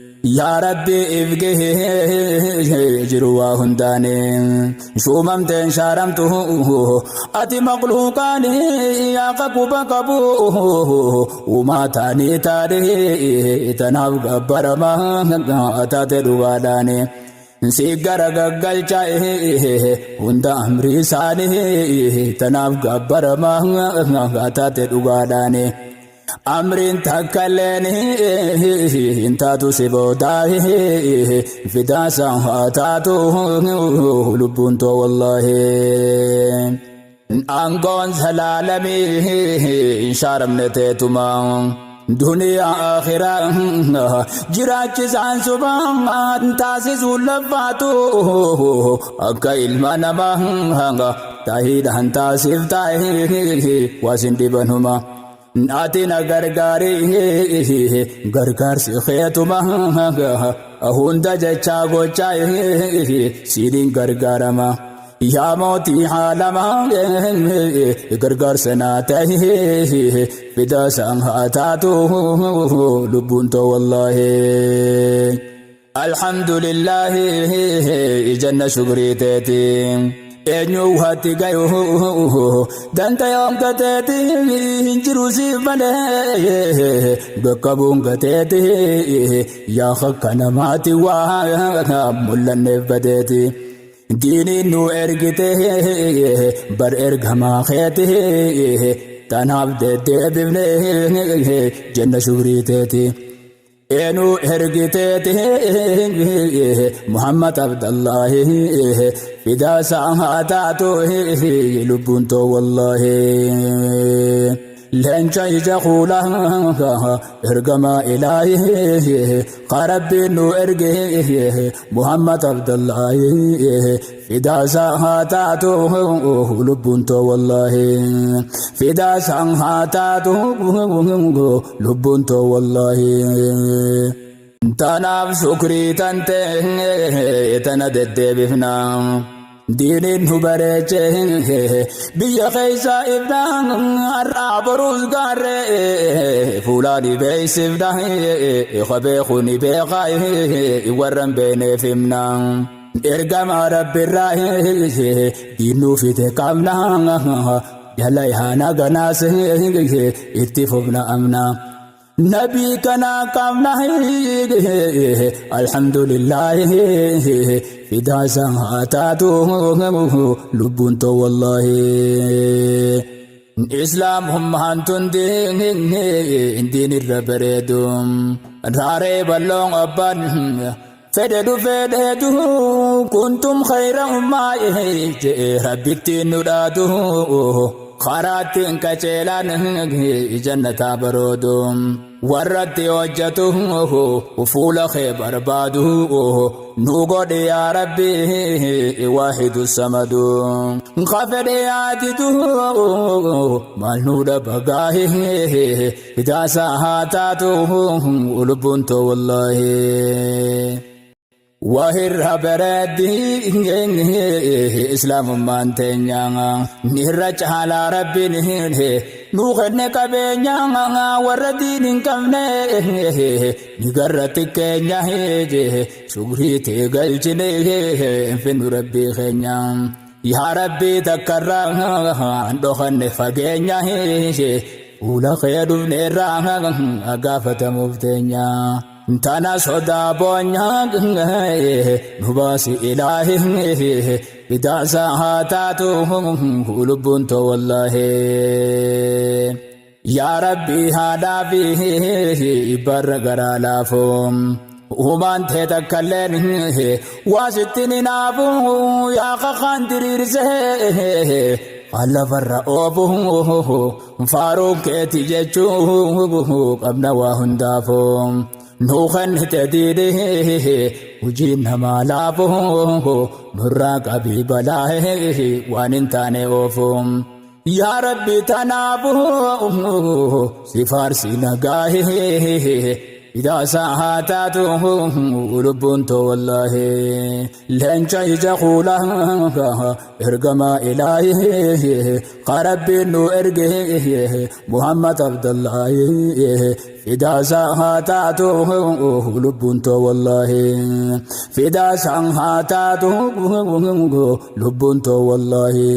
Yaa Rabbi if gahee jiru waa hundaane shuumamteen shaaramtu ati maqluuqaani yaa qaquba qabu uumaa taanii taane tanaaf gabbarama taate dhugaadhaani si gara gaggalcha hunda amrii isaanii tanaaf gabbarama taate dhugaadhaani. Amriin takkalleen hin taatu si boodaa fidaasa haa taatu lubbuun too wallaahi. Aangoon salaalamii hin shaaramne teetuma. Duniyaa akhiraa jiraachisaan subhaan taasisuun lafaatu akka ilma namaa tahiidhaan taasiftaa waasin dhibanuma. Ati na gargaari gargaarsi keetuma hunda jechaa gochaa siiniin gargaarama. Yaa mootii haalama gargaarsa naa ta'e fidaasaan haa taatu lubbuun too wallaahi. Alhamdulillaahi janna shukrii teeti. Eenyu hatti gayu dandayoon gateeti hin jiru siif malee bakka buun gateeti yaa akka namaati waa mul'anneef badeeti. Diiniin nu ergite bar ergamaa keeti tanaaf deddeebifne jenna shukrii teeti. Eenuu ergiteeti Muhammad Abdallahi fidaasa haa taatu lubbuun too wallaahi. Leenca ija kuula ergamaa ilaahi qarabbiin nu erge Muhammad Abdallahi fidaasa haa taatu lubbuun too wallaahi. Fidaasa haa taatu lubbuun too wallaahi. Tanaaf shukrii tante tana deddeebifna. Diiniin nu bareeche biyya keessa ibna har'aa boruus gaarree fuulaa ni beeksifna beeku ni beeka warra hin beekneef himna. Ergama Rabbirraa diinuu fite qabna jala yaana ganaas itti fufna amna. Nabii kana qabna alhamdulillahi fidaasa haa taatu lubbuun too wallaahi. Islaamummaan tun diin irra bareedu raaree bal'oon abbaan fedhe dhufee dheedu kuntum khayra ummaa jee rabbittiin nu dhaadu karaattiin qaceelaan jannataa baroodu warratti hojjetu fuula kee barbaadu nu godhi yaa rabbi waahidu samadu ka fedhe yaadidu maal nu dhabagaahi fidaasa haa taatu lubbuun too wallaahi. Wahirra bareeddi islaamummaan teenya nirra caalaa rabbiin nu kenne qabeenya warra diin hin qabne ni garra xiqqeenya shukrii tee galchine finnu rabbii keenya. Yaa rabbii takkarraa dhokanne fageenya fuula kee dhufneerraa gaafatamuuf teenya. Tana sodaa boonyaa nu baasi ilaahi fidaasa haa taatu lubbuun too wallaahi. Yaa Rabbii haadhaa fi barra garaa laafoo. Uumaan tee takkalleen waa sitti ni naafu yaa kakaan diriirsee lafarra oofu faaruun keeti jechuu qabna waa hundaafuu. Nuu kennite diidhi hojiin namaa laafu nurraa qabii balaa waan hin taane oofu. Yaa Rabbi tanaafu si faarsi nagaahi. Idaasaa haa taatu lubbuun too wallaahi. Leenca ija kuulaa ergamaa ilaahi ka Rabbiin nu erge Muhammad Abdallaahi. Fidaasaa haa taatu lubbuun too wallaahi. Fidaasaa haa taatu lubbuun too wallaahi.